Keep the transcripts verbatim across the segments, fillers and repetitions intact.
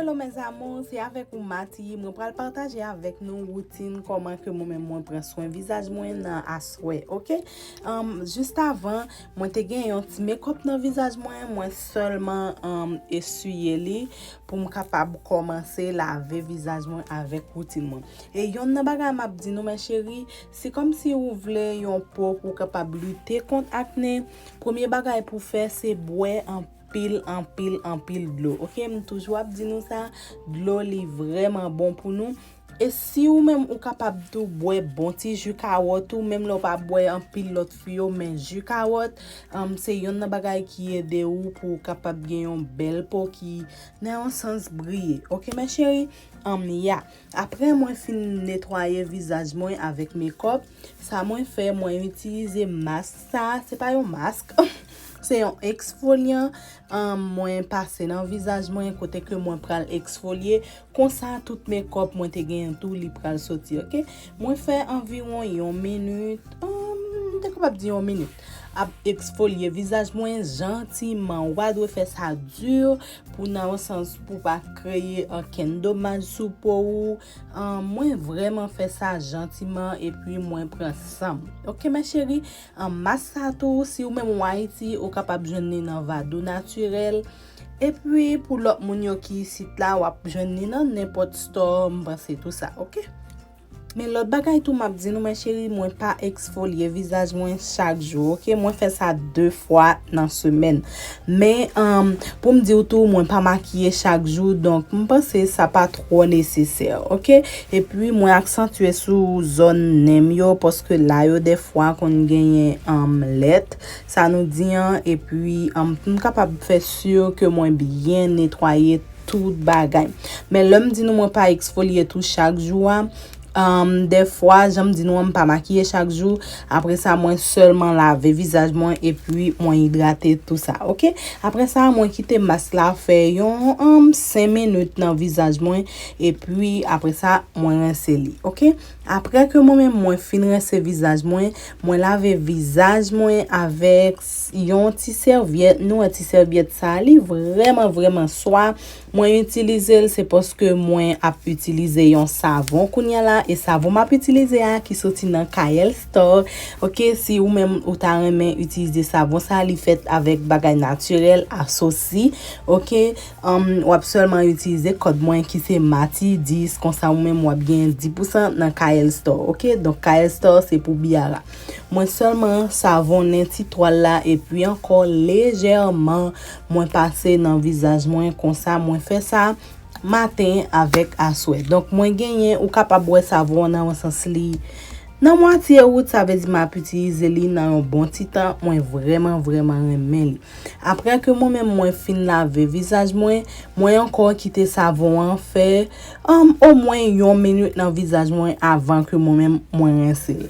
Hello mes amours, se avèk ou Mati. Mwen pral pataje avèk nou woutin kòman ke mwen menm mwen pran swen vizaj mwen nan aswè, oke? Um, jis avan, mwen te gen yon ti makeup nan vizaj mwen, mwen sèlman um, eswiye li pou m kapab kòmanse lave vizaj mwen avèk woutin mwen. E yonn nan bagay m ap di nou, mes chéris, se kòmsi ou vle yon po pou w kapab lite kont akne, premye bagay pou w fè, se bwè anpil, anpil, anpil dlo. Oke, m toujou ap di nou sa, dlo li vrèman bon pou nou. E si ou menm ou kapab tou bwè bon ti ji kawòt ou, menm lè w pa bwè anpil lòt fwi yo, men ji kawòt, um, se yonn nan bagay ki ede ou pou w kapab gen yon bèl po ki nan yon sans briye. Oke, mes chéris? Um, ya. Apre mwen fin netwaye vizaj mwen avèk makeup, sa mwen fè, mwen itilize mask sa, se pa yon mask, se yon eksfolyan, um, mwen pase nan vizaj mwen kote ke mwen pral eksfolye, konsa tout makeup mwen te genyen tou li pral soti, oke? Mwen fè anviwon yon minit, um, m te kapab di yon minit, ap eksfolye vizaj mwen jantiman, ou pa dwe fè sa di pou nan yon sans pou pa kreye okenn domaj sou po ou. An, mwen vrèman fè sa jantiman epi mwen pran san m. Oke, mes chéris, an, mask sa tou, si ou menm ou Ayiti, ou kapab jwenn li nan Vadou Natirèl. Epi pou lòt moun yo ki isit la, w ap jwenn li nan nenpòt store, m panse tou sa, oke? Men lòt bagay tou m ap di nou, mes chéris, mwen pa eksfolye vizaj mwen chak jou, oke? Mwen fè sa de fwa nan semèn. Men, um, pou m di w tou, mwen pa makiye chak jou, donk m panse sa pa twò nesesè, oke? Epi mwen aksantye sou zòn nen m yo, paske la yo dèfwa konn genyen, um, lèt, sa nou di an, epi, um, pou m kapab fè si ke mwen byen netwaye tout bagay. Men lè m di nou mwen pa eksfolye tou chak jou a, um, dèfwa, jan m di nou an, m pa makiye chak jou. Apre sa, mwen sèlman lave vizaj mwen epi mwen idrate tou sa, oke? Apre sa, mwen kite mask la fè yon, um, senk minit nan vizaj mwen epi apre sa, mwen rense li, oke? Apre ke mwen menm mwen fin rense vizaj mwen, mwen lave vizaj mwen avèk s- yon ti sèvyèt. Nou wè ti sèvyèt sa, li vrèman, vrèman swa. Mwen itilize l, se paske mwen ap itilize yon savon kounye a la. E savon m ap itilize a ki soti nan Kayel Store. Oke, si ou menm ou ta renmen itilize savon sa, li fèt avèk bagay natirèl, asosi. Oke, um, w ap sèlman itilize kòd mwen ki se Mati dis, konsa ou menm w ap gen dis pousan nan Kayel Store, oke? Donk, Kayel Store se pou Biara. Mwen sèlman savonnen ti twal la, epi ankò lejèman, mwen pase nan vizaj mwen, konsa mwen fè sa maten avèk aswè. Donk, mwen genyen, ou kapab wè savon an nan yon sans li nan mwatye wout, sa vle di m ap itilize li nan yon bon ti tan, mwen vrèman, vrèman renmen li. Apre ke mwen menm mwen fin lave vizaj mwen, mwen ankò kite savon an fè, um, omwen yon minit nan vizaj mwen avan ke mwen menm mwen rense l.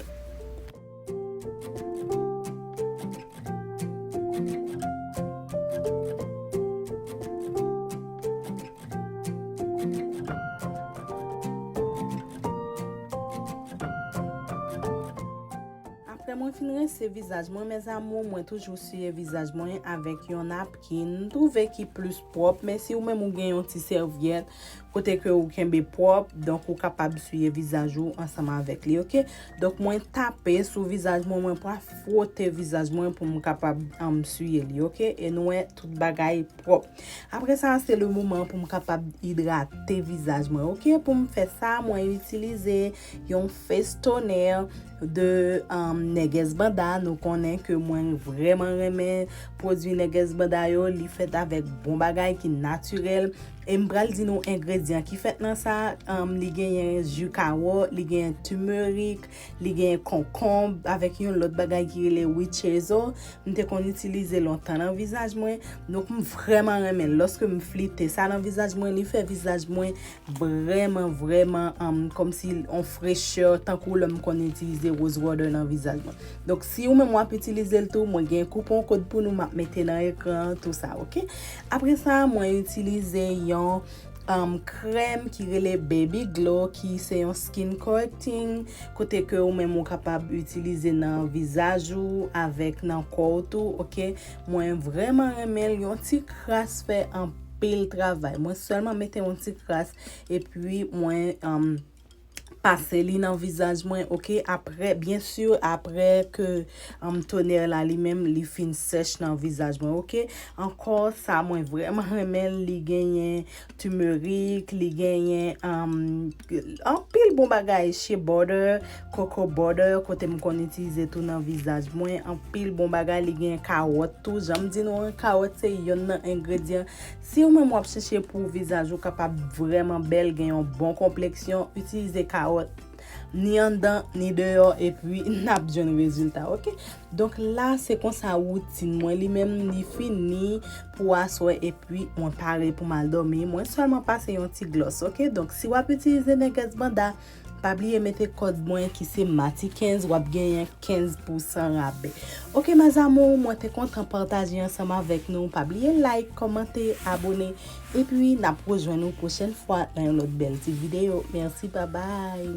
Apre mwen fin rense vizaj mwen, mes amours, mwen toujou siye vizaj mwen avèk yon napkin. M twouve ki plis pwòp, men si ou menm ou gen yon ti sèvyèt kote ke ou kenbe pwòp, donk ou kapab siye vizaj ou ansanm avèk li, oke? Donk mwen tape sou vizaj mwen, mwen pa fwote vizaj mwen pou m kapab, um, siye li, oke? E nou wè tout bagay pwòp. Apre sa, se le moman pou m kapab idrate vizaj mwen, oke? Pou m fè sa, mwen itilize yon face toner de, um, Nègès Banda. Nou konnen ke mwen vrèman renmen pwodui Nègès Banda yo. Li fèt avèk bon bagay ki natirèl. E m pral di nou engredyan ki fèt nan sa. Um, li genyen ji kawòt, li genyen timerik, li genyen konkonb avèk yon lòt bagay ki rele witch hazel. M te konn itilize lontan nan vizaj mwen. Donk, m vrèman renmen l. Lòske m flite sa nan vizaj mwen, li fè vizaj mwen vrèman, vrèman, um, kòmsi on frechè, tankou lè m konn itilize rose water nan vizaj mwen. Donk, si ou menm w ap itilize l tou, mwen gen koupon kòd pou nou, m ap mete nan ekran an, tou sa, oke? Apre sa, mwen itilize yon, um, krèm ki rele Baby Glow, ki se yon skin correcting, kote ke ou menm ou kapab itilize nan vizaj ou, avèk nan kò w tou, oke? Mwen vrèman renmen l, yon ti kras fè anpil anpil travay. Mwen sèlman mete yon ti kras epi mwen um, pase li nan vizaj mwen, oke? Apre, byen si, apre ke um, tonè la li menm, li fin sèch nan vizaj mwen, oke? Ankò, sa mwen vrèman renmen, li genyen timerik, li genyen um, anpil bon bagay, shea butter, cocoa butter, kote m konn itilize tou nan vizaj mwen, anpil bon bagay, li genyen kawòt tou. Jan m di nou an, kawòt se yonn nan engredyan. Si ou menm w ap chèche pou vizaj ou kapab vrèman bèl, gen yon bon konpleksyon, itilize kawòt ni anndan, ni deyò, epi n ap jwenn rezilta, oke? Donk la, se konsa woutin mwen li menm, li fini pou aswè, epi mwen pare pou m al dòmi. Mwen sèlman pase yon ti glòs, oke? Donk si w ap itilize Negès Banda, pa bliye mete kòd mwen ki se Mati kenz, w ap genyen kenz pousan rabè. Oke, mes amours, mwen te kontan pataje ansanm avèk nou. Pa bliye like, kòmante, abone, epi n ap rejwenn nou pwochèn fwa nan yon lòt bèl ti videyo. Mèsi, babay!